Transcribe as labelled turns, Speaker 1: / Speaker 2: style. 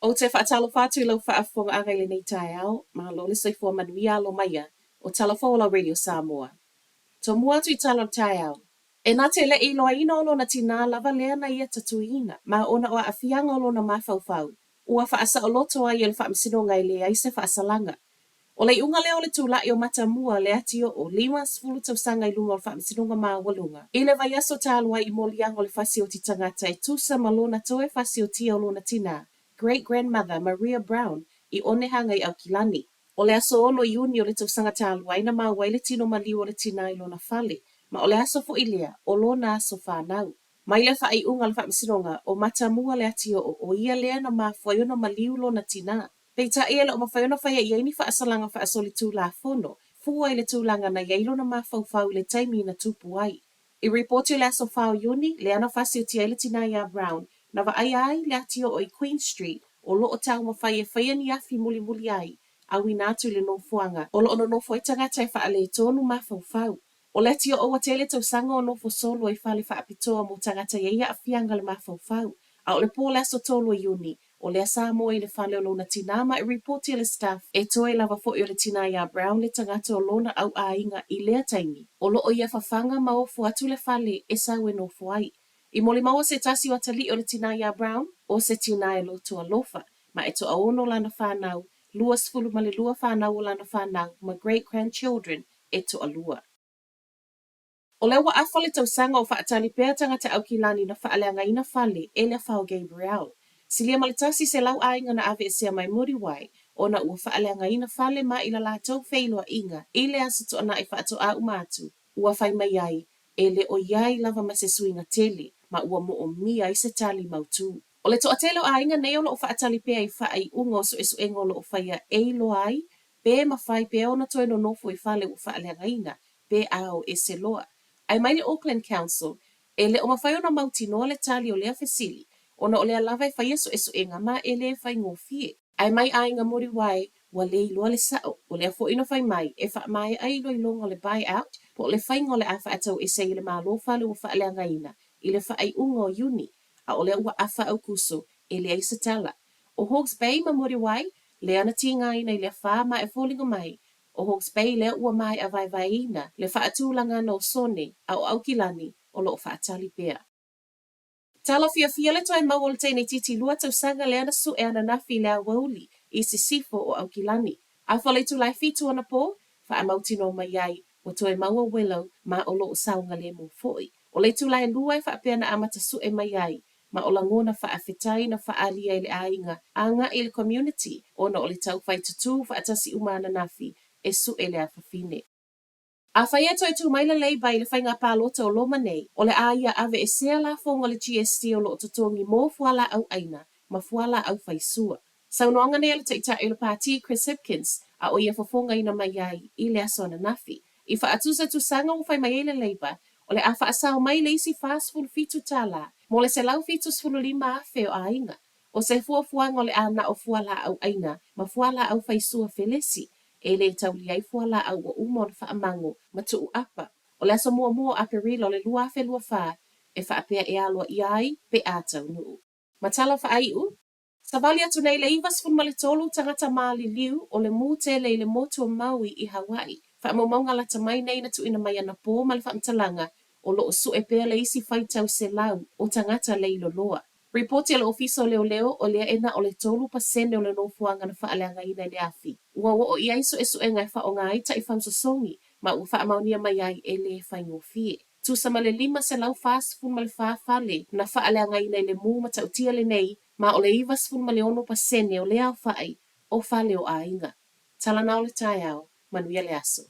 Speaker 1: Ou te faatalofa atu i lau faafofogaaga i lenei taeao, malo le soifua manuia alo maia o Tala Fou o lau Radio Samoa. Tomua atu i tala o le taeao. E na te le i iloaina o lona tinā lava lea na ia tatuiina, ma ona o aafiaga o lona mafaufau, ua faasaoloto ai e le Faamasinoga e leai se faasalaga. O le iuga lea o le tula'i o Matamua le Atioo, 50 tausaga i luga o le Faamasinoga Maualuga, i le vaiaso talu ai i moliaga o le fasioti tagata e tusa ma lona toe fasiotia o lona tinā, great grandmother Maria Brown, i Onehanga i Aukilani. O le aso 6 Iuni o le tausaga talu ai na maua ai le tino maliu o le tinā i lona fale, ma o le aso foi lea o lona aso fanau. Mai le faaiuga a le Faamasinoga, o Matamua le Atioo, o ia lea na mafua ai ona maliu lona tinā. Peitai e le o mafai ona faia i ai ni faasalaga faasolitulafono, fua i le tulaga na i ai lona mafaufau i le taimi na tupu ai. I ripoti o le aso 4 o Iuni, lea na fasiotia ai le tinā iā Brown, na vaaia ai le Atioo i Queen Street, o lo o taumafai e faia ni afi mulimuli ai, auina atu i le nofoaga o lo o nonofo ai tagata e faaletonu mafaufau. O le Atioo ua tele tausaga o nofo solo i fale faapitoa mo tagata i ai aafiaga o le mafaufau, a o le po o le aso 3 o Iuni, O lea sa moe i le fale o lona tinā ma i ripoti a le staff e toe lava foi o le tinā iā Brown le tagata o lona au aiga i lea taimi. O lo o ia fafaga ma ofo atu le fale e sau e nofo ai. I molimau se tasi o atalii o le tinā iā Brown, o se tinā e loto alofa, ma e toaono lana whanau, 22 whanau o lana whanau ma great grandchildren e toalua. O lea ua afa le tausaga o faatali pea tagata Aukilani na faaleagaina fale e le afa o Gabrielle. Silia ma le 100 aiga na aveesea mai Muriwai ona ua faaleagaina fale ma i la latou feiloaiga i le Aso Toonai faatoa uma atu ua fai mai ai e le o i ai lava ma se suiga tele ma ua moomia ai se tali mautū. O le toatele o aiga nei o lo o faatali pea i faaiuga o suesuega o lo o faia e iloa ai pe mafai pea ona toe nonofo i fale ua faaleagaina pe a o ese loa. Ae mai le Auckland Council, e le o mafai ona mautinoa le tali o lea fesili ona o lea lava e faia suesuega ma e le faigofie. Ae mai aiga Muriwai, ua le iloa le sa'o, o lea foi na fai mai e faamaea ai iloiloga o le buy out po o le faiga o le a faatau ese ai e le Malo fale ua faaleagaina i le faaiuga o Iuni, a o lea ua afa Aukuso e leai se tala. ʻO Hawke's Bay ma Muriwai, lea na tigaina i le afa ma e foliga mai ʻo Hawke's Bay lea ua maea vaevaeina le faatulagaga o sone a o Aukilani o lo o faatali pea. Tala fiafia le toe maua o le teine itiiti lua tausaga lea na sue ananafi i le aoauli i sisifo o Aukilani. Afa o le itula e fitu anapo, faamautinoa mai ai ua toe maua Willow ma o lo o saogalemu foi. O le itula e lua e faapea na amata sue mai ai ma o lagona faafetai na faaalia e le aiga agaʻi i le community ona o le taufai tutū faatasi uma ananafi e sue le afafine. Afai e toe tū mai le Labour i le faiga palota o loma nei, o le a ia aveesea lafoga o le GST o lo o totogi mo fualaau ʻaina ma fualaau faisua. Saunoaga nei a le Taitai o le Pāti Chris Hipkins a o ia fofogaina mai ai i le aso ananafi. I faatusatusaga ua fai mai ai le Labour, o le a faasao mai le isi $47 mo le 175,000 o aiga. O se fuafuaga o le a na o fualaau ʻaina ma fualaau faisua felesi e lē taulia ai fualaau ua uma ona faamago ma tuu apa. O le aso muamua o Aperila o le 2024 e faapea e aloaia ai pe a taunuu. Ma tala faaiu, Savali atu nei le 93 tagata maliliu o le mū tele i le motu o Maui i Hawaii. Faamaumauga lata mai nei na tuuina mai anapō ma le faamatalaga o lo o sue pea le isi faitau selau o tagata leiloloa. Ripoti a le Ofisa o Leoleo o lea e na o le 3% o le nofoaga na faaleagaina i le afi. Ua oo i ai suesuega e faaaoga ai taifau sosogi ma ua faamaonia mai ai e le faigofie. Tusa ma le 544 fale na faaleagaina i le mū matautia lenei ma o le 96% o lea aofai o fale o aiga. Tala na o le taeao, manuia le aso.